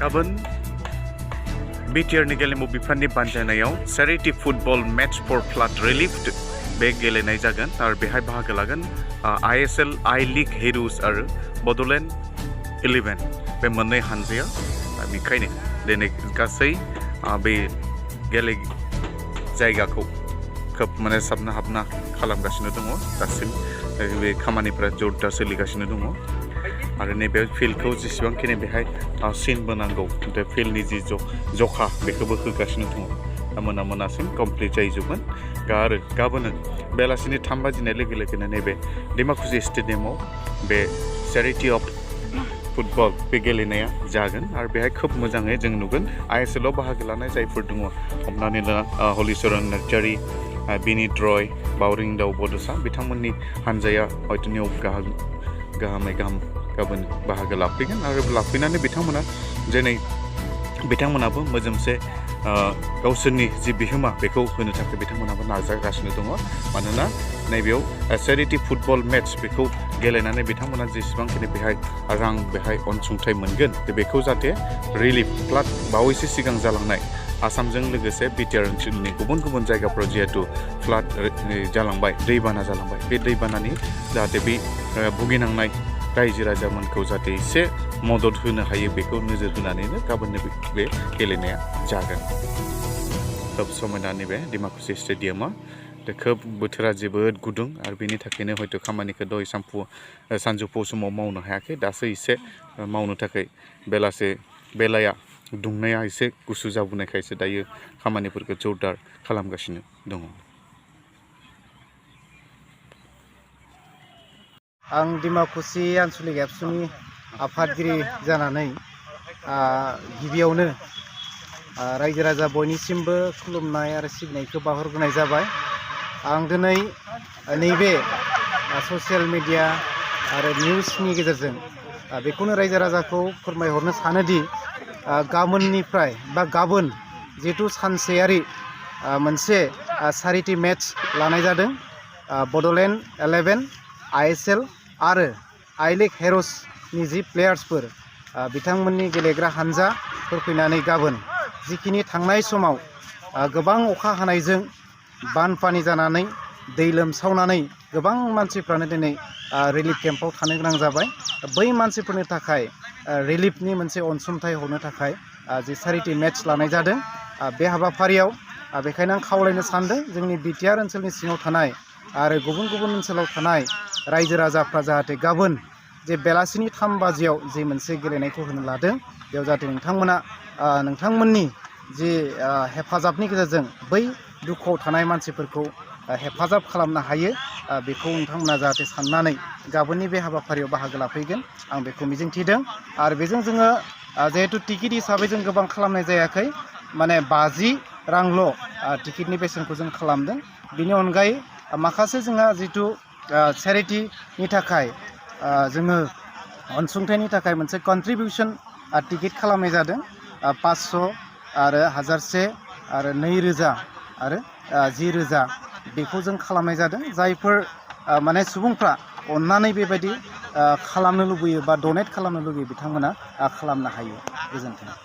गाबोन बिटिआरनि गेलेमु बिफाननि बानजायनायाव charity football match for flood relief बे गेलेनाय जागोन आरो बेहाय बाहागो लागोन ISL I लीग हिरोज आरो बड'लेण्ड 11 बे मोननै हानजाया बेनिखायनो दिनै गासै बे गेले जायगाखौ खोब माने साबना हाबना खालामगासिनो दङ दासिम बे खामानिफोरा जोरदार सोलिगासिनो दङ आरो नैबे फिल्डखौ जेसेबांखिनि बेहाय सिन बोनांगौ बे फिल्डनि जि जखा बेखौबो होगासिनो दङ मोनासिम कमप्लिट जाहैजोबगोन आरो गाबोन बेलासिनि 3 बाजिनाय लोगो लोगोनो नैबे डिमाकुसि स्टेडियामाव बे चैरिटी अफ फुटबल बे गेलेनाया जागोन आरो बेहाय खोब मोजाङै जों नुगोन ISL आव बाहागो लानाय जायफोर दङ हमनानै ला हलिचरन नार्जारी बिनीत रय बावरिंदाव बड'सा बिथांमोननि हानजाया हयथ' नियम गाहामै गाबोन बाहागो लाफैगोन आरो लाफैनानै बिथांमोना दिनै बिथांमोनाबो मोजोमसे गावसोरनि जि बिहोमा बेखौ होनो थाखाय बिथांमोनाबो नाजागासिनो दङ मानोना नैबेयाव चैरिटी फुटबल मैच बेखौ गेलेनानै बिथांमोना जेसेबांखिनि बेहाय रां बेहाय अनसुंथाइ मोनगोन बेखौ जाहाथे रिलिफ फ्लाड बावैसो सिगां जालांनाय आसामजों लोगोसे बिटिआर ओनसोलनि गुबुन गुबुन जायगाफोराव जिहेतु फ्लाड जालांबाय दैबाना जालांबाय बे दैबानानि जाहाथे बे भुगिनांनाय रायजो राजामोनखौ जाहाथे एसे मदद होनो हायो बेखौ नोजोर होनानैनो गाबोननो बे गेलेनाया जागोन खोब समायना नैबे डिमाकुसि स्टेडियामा खोब बोथोरा जोबोद गुदुं आरो बेनि थाखायनो हयथ' खामानिखौ दहाय सानजौफु समाव मावनो हायाखै दासो एसे मावनो थाखाय बेलाया दुंनाया एसे गुसु जाबोनायखायसो दायो खामानिफोरखौ जोरदार खालामगासिनो दङ आं डिमाकुसि आनसलिक एबसुनि आफादगिरि जानानै गिबियावनो रायजो राजा बयनिसिमबो खुलुमनाय आरो सिबिनायखौ बावहरग्रोनाय जाबाय आं दिनै नैबे ससियेल मिडिया आरो निउसनि गेजेरजों बेखौनो रायजो राजाखौ फोरमायहरनो सानोदि गाबोननिफ्राय बा गाबोन जिहेतु सानसेयारि मोनसे चैरिटी मैच लानाय जादों बड'लेण्ड 11 ISL आरो I लीग हिरोजनि जि प्लेयार्सफोर बिथांमोननि गेलेग्रा हानजाफोर फैनानै गाबोन जिखिनि थांनाय समाव गोबां अखा हानायजों बानपानि जानानै दै लोमसावनानै गोबां मानसिफ्रानो दिनै रिलिफ केम्पआव थानो गोनां जाबाय बै मानसिफोरनि थाखाय रिलिफनि मोनसे अनसुंथाइ हरनो थाखाय जि चैरिटी मैच लानाय जादों बे हाबाफारियाव बेखायनो आं खावलायनो सानदों जोंनि बिटिआर ओनसोलनि सिङाव थानाय आरो गुबुन गुबुन ओनसोलाव थानाय रायजो राजाफ्रा जाहाथे गाबोन जे बेलासिनि 3 बाजियाव जे मोनसे गेलेनायखौ होनो लादों बेयाव जाहाथे नोंथांमोना नोंथांमोननि जि हेफाजाबनि गेजेरजों बै दुखुआव थानाय मानसिफोरखौ हेफाजाब खालामनो हायो बेखौ नोंथांमोना जाहाथे साननानै गाबोननि बे हाबाफारियाव बाहागो लाफैगोन आं बेखौ मिजिंथिदों आरो बेजों जोङो जिहेतु टिकेट हिसाबै जों गोबां खालामनाय जायाखै माने 50 रांल' टिकेटनि बेसेनखौ जों खालामदों बिनि अनगायै माखासे जोंहा जितु चैरिटीनि थाखाय जोङो अनसुंथाइनि थाखाय मोनसे कन्ट्रिबिउसन टिकेट खालामनाय जादों 500 आरो 1000 आरो 2000 आरो 10000 बेखौ जों खालामनाय जादों जायफोर माने सुबुंफ्रा अननानै बेबायदि खालामनो लुबैयो बा डनेट खालामनो लुबैयो बिथांमोना खालामनो हायो गोजोन्थों